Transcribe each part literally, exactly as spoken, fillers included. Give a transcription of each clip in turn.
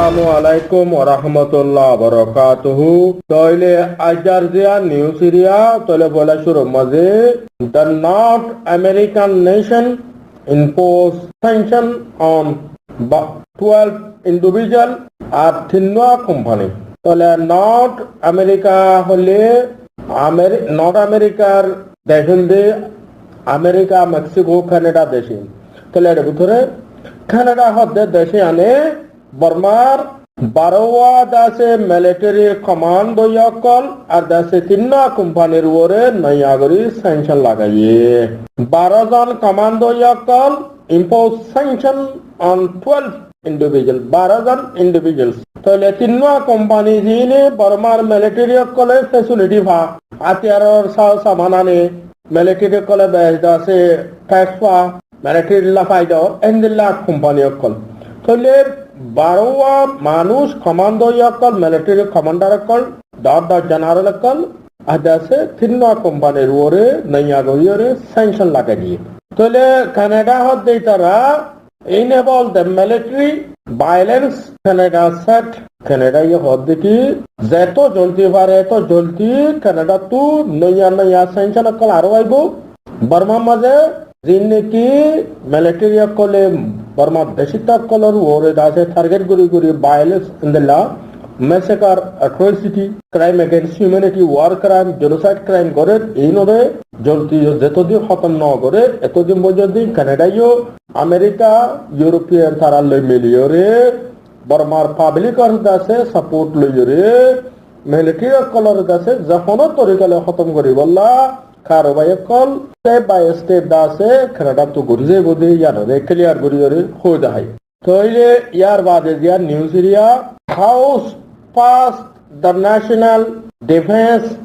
Assalamu alaikum warahmatullahi wabarakatuhu. Tóile aijjar ziyán news eriya, tóile foila cúrur mazé, the North American nation impose sanction on ba-, twelve individual ar tinnúa company. Tóile North America hoilé Ameri-, North Americar dec hoilde America, Mexico, Canada dec. Tóile er bútore Canada hoó de dec ane Bormar baró wá de asé military commando ókkol ar de asé tinnúa companyr uore noiya gorí sanction lagaiye. Baró zon commando ókkol impose sanction on twelve individual, baró zon individuals. Tóile tinnúa company ziíne Bormar military ókkole facility fa, átiyaror sa-, saman ane, military ókkole bec de asé tax fa, military lla faida, endilla company ókkol. Tóile baró wá manúic commando ókkol, military commander ókkol, dor dor general ókkol, ar de asé tinnúa companyr uore noiya gorí ore sanction lagai diye. Tóile Canada hoó de ítara enable the military violence, Canada said. Canada ye hoó de ki, zeto joldi fare eto joldi Canada ttu noiya noiya sanction ókkol aró aibo. Bormar mazé ziín niki military ókkole Bormar decitto ókkolor uore de asé target gorí gorí violence endilla, massacre, atrocity, crime against humanity, war crime, genocide crime gorer, iínore joldi zetodin hótom no gorer, etodin foijjonto Canada yo America, European tara loi miliyore Bormar public or de asé support loiyore military ókkolor de asé ze hono torika loi hótom goríbolla karwai ókkol step by step de asé Canada ttu gorí zaibo de yíanore clear gorí gorí hoi de hái. Tóile yar bade ziyán news eriya, House passed the National Defense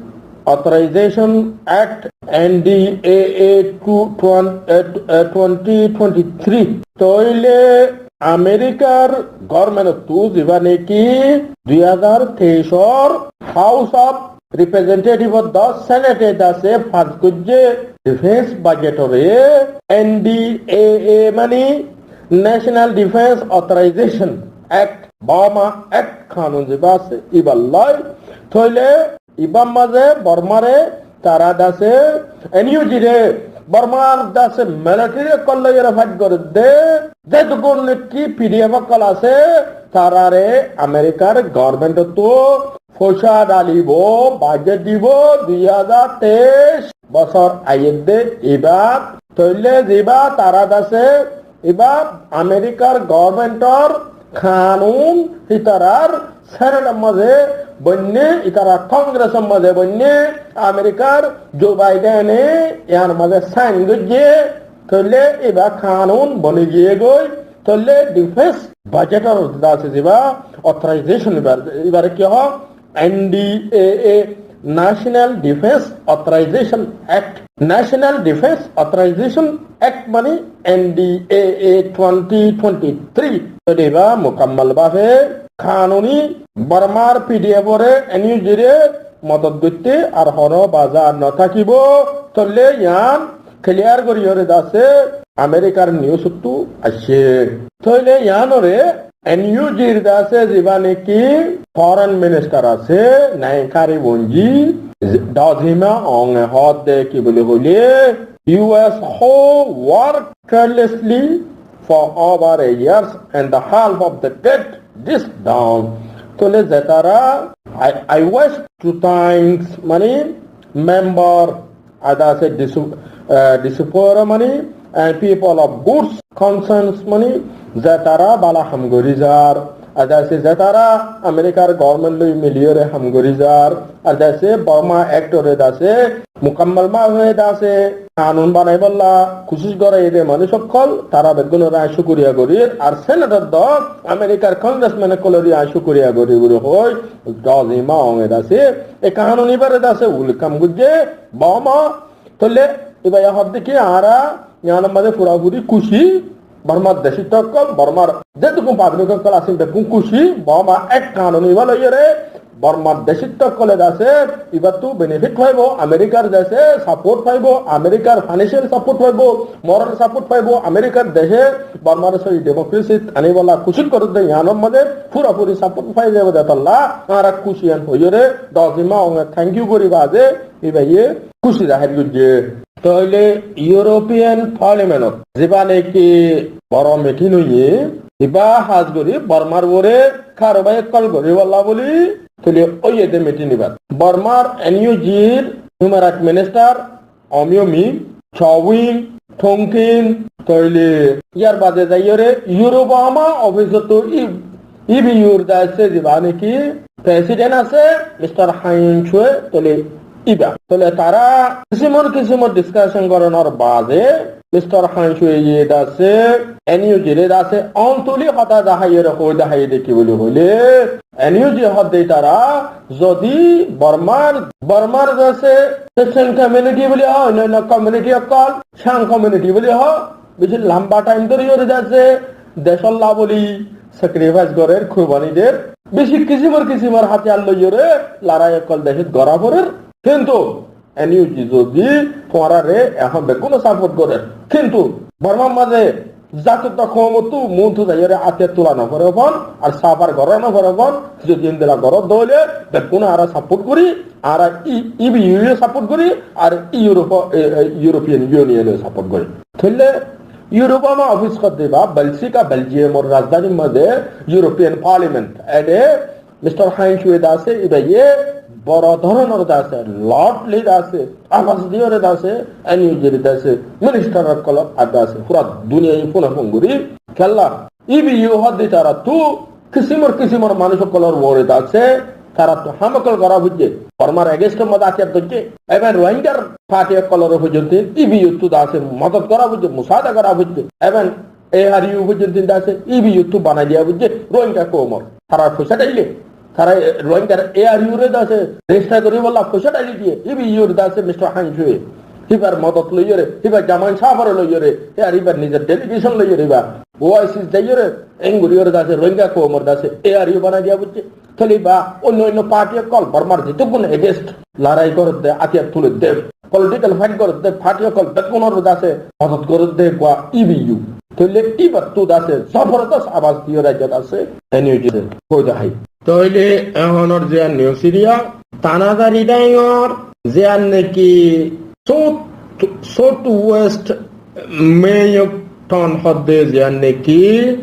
Authorization Act, N D A A, two, twen-, eh, eh, twenty twenty-three. Tóile Amerikar government ottu ziba niki dui házar teicor House of Representative or de Senate e de asé pass goijje defense budget ore N D A A mani National Defense Authorization Act, BOMA Act kanun ziba asé, ibar loi. Tóile ibar mazé Bormare tara de asé N U G re, Bormar de asé military ókkol loi ere fight gorer de, zedukkun niki P D F ókkol asé, tarare Amerikar government ottu foisa dalibo, budget dibo, dui házar teic bosór aiyér de iba. Tóile ziba tara de asé, iba Amerikar government or kanun, ítarar Senate or mazé boinne, ítarar Congress or mazé boinne, Amerikar Joe Biden e iyan mazé sign goijje. Tóile iba kanun boni giyé goi. Tóile defense budget or de asé ziba authorization ibar, ibare ki hoó? N D A A, National Defense Authorization Act. National Defense Authorization Act mani N D A A twenty twenty-three. Tóile iba mukammal bábe kanuni Bormar P D F ore N U G re modot goitte ar hono baza no tákibo. Tóile iyan clear gorí ore de asé Amerikar news ottu aiccé. Tóile iyanore N U G r de asé ziba niki foreign minister asé, Nankari Wonji, Dozima Wong e hoó de ki buli hoilé, U S ho work tirelessly for over a years and the half of the debt this down. Tóile zetara, I, I wish to thanks mani member, ar de asé disu-, eh, diaspora mani, and people of goods concerns mani, zetara bála ham gorí zar, ar de asé zetara Amerikar government loi miliyore ham gorí zar, ar de asé BOMA Act ore de asé mukammal bábe de asé kanun banaibálla kucíc goráiye de manúic ókkol, tara beggúnore añí cúkuriya gorír. Ar Senate ot de Amerikar congressman ókkolore añí cúkuriya gorír buli hoi, Dozima Wong e de asé e kanun ibare de asé welcome goijje, BOMA. Tóile iba ye hoó de ki añára iyanor mazé furafuri kucí, Bormar decitto ókkol, Bormar zedukkun public ókkol asé beggún kucí, BOMA Act kanun iba loiyore Bormar decót ókkole de asé, ibáttu benefit faibo, Amerikar de asé support faibo, Amerikar financial support faibo, moral support faibo, Amerikar decé Bormar sói democracy t aníbolla kucíc gorédde, yíanor mazé furafuri support fai zaibo de tolla, añára kucíyan hoiyóre, dozima onge thank you goriba de, ibáye kucí zahir goijjé. Tóile European Parliament ot zibá niki boro meeting óiye, ibá hás gorí Bormar uore karwai ókkol goríbolla buli tóile óiye de meeting ibát. Bormar N U G r Human Rights Minister Omiyumi, Chowing, Tongkin, tóile yar bade zaiyóre Europe ama office ottu I-, E B U r de asé zibá niki president asé, Mister Han Chue, tóile ibá. Tóile tará kisimor kisimor discussion gorónor bade Mister Han Chue ye de asé, N U G re de asé, on tuli hotá deháiyore hoi deháiye de ki buli hoile, N U G hoódde tará zodi Bormar, Bormar de asé, Christian community buli hoó, oinno oinno community ókkol, Shan community buli hoó, beci lamba time dóriyore de asé, decólla buli sacrifice gorér, kurbani der, beci kisimor kisimor hátiyar loiyore lorai ókkol decót gorá forer. Kintu N U G zodi tuáñrare ehón beggúne support gorér, kintu Bormar mazé zatot ba koumottu muúntu zaiyore átiyar tula no fore fán, ar suffer gorá no fore fán, zodi endilla goró de óile beggúne añára support gorí, añára E-, E B U ye support gorí, ar Europe, e, e, European Union ye support gorí. Tóile Europe ama office hoódde ba Belgica, Belgium or rajdanir mazé European Parliament, ede Mister Han Chue de asé, ibáye boro dóronor de asé, loudly de asé, abas diyore de asé, N U G re de asé, minister ókkolor ar de asé, fura duniyai funa fun gorí, kiyólla, E B U hoódde taráttu kisimor kisimor manúic ókkolor uore de asé, taráttu ham ókkol gorá foijjé, Bormar against or mazé átiyar dóijje, even Rohingyar party ókkolore foijjonto E B U ttu de asé, modot gorá foijjé, musaada gorá foijjé, even A R U foijjonto de asé, E B U ttu banai diya foijjé, Rohingya koumor. Tará foicá dhaille, tará, e, Rohingyar A R U re de asé, register goríbolla foicá dhaili diye, E B U re de asé, Mister Han Chue. Híbar modot loiyore, híbar Jaman sáfore loiyore, ar híbar nizor delegation loiyore, híba O I C zaiyore, engoriyore de asé, Rohingya koumor de asé, A R U banai diya foijjé. Tóile ibá oinno oinno party ókkol Bormar zetukkun against lorai gorédde, átiyar tuledde, political fight gorédde, party ókkol beggúnor de asé modot gorédde gua E B U. Tóile ibáttu de asé zobordos abas diyore de asé N U G re hoi deháiye. Tóile ehónor ziyán news iriya, Tanazari Dengor ziyán niki South, South West Meyukton hoódde ziyán niki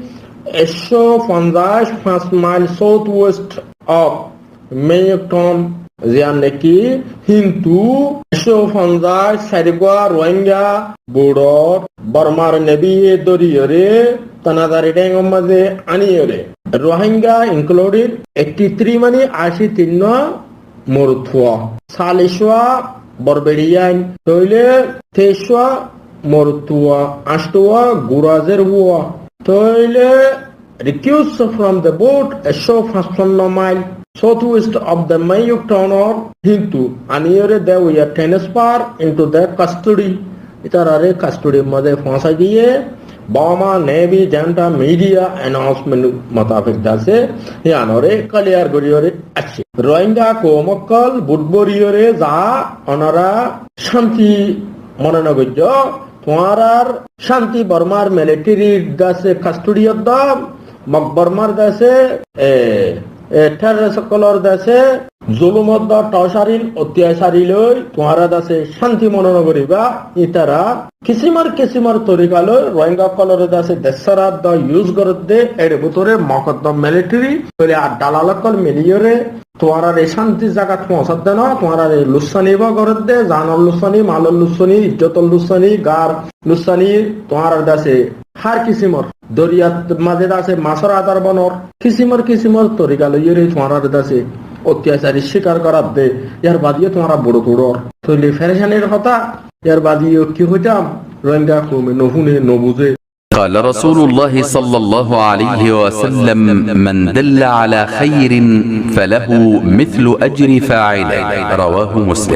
ekcó fonzaic fañs mile south west of Meyukton ziyán niki Hindu ekcó fonzaic sairgua Rohingya border Bormar Navy ye dóriyore Tanazari Dengor mazé aniyore. Rohingya included eighty three mani aci tin morotfua, sallicfua borberiyain, tóile teicfua morotfua, añctfua gurazer fua. Tóile recused from the boat, ekcó fañsfanno mile southwest of the Meyukton or Hindu aniyore they were transferred into the custody. Ítarare custody r mazé foóñsai diye, Burma Navy junta media announcement mutabek de asé, yíanore clear goríyore aiccé. Rohingya koum ókkol bút boriyore za, onora cánti mone no goijjó, tuáñrar cánti Bormar military r de asé custody ot de, Mog Bormar de asé, e, e, terrorist ókkolor de asé, zulumot de torturing, ottiyacari loi, tuáñra de asé cánti mone no goriba, ítara kisimor kisimor torika loi Rohingya ókkolore de asé dec sára de use gorédde, ere bútore Mog or de military, tóile ar dalal ókkol miliyore, tuáñrare cánti zagat foóñsadde no, tuáñrare lussani ba gorédde, zanor lussani, malor lussani, ijjotor lussani, gar lussani, tuáñrar de asé hár kisimor, doriyar mazé de asé masór adar banor, kisimor kisimor torika loiyore tuáñrar de asé ottiyacari cíkar goradde, yar badiyo tuáñra buro tuçor. Tóile ferecanir hotá, yar badiyo ki hoitam, Rohingya koume no fúne, no buzé. قال رسول الله صلى الله عليه وسلم: من دل على خير فله مثل أجر فاعله. رواه مسلم.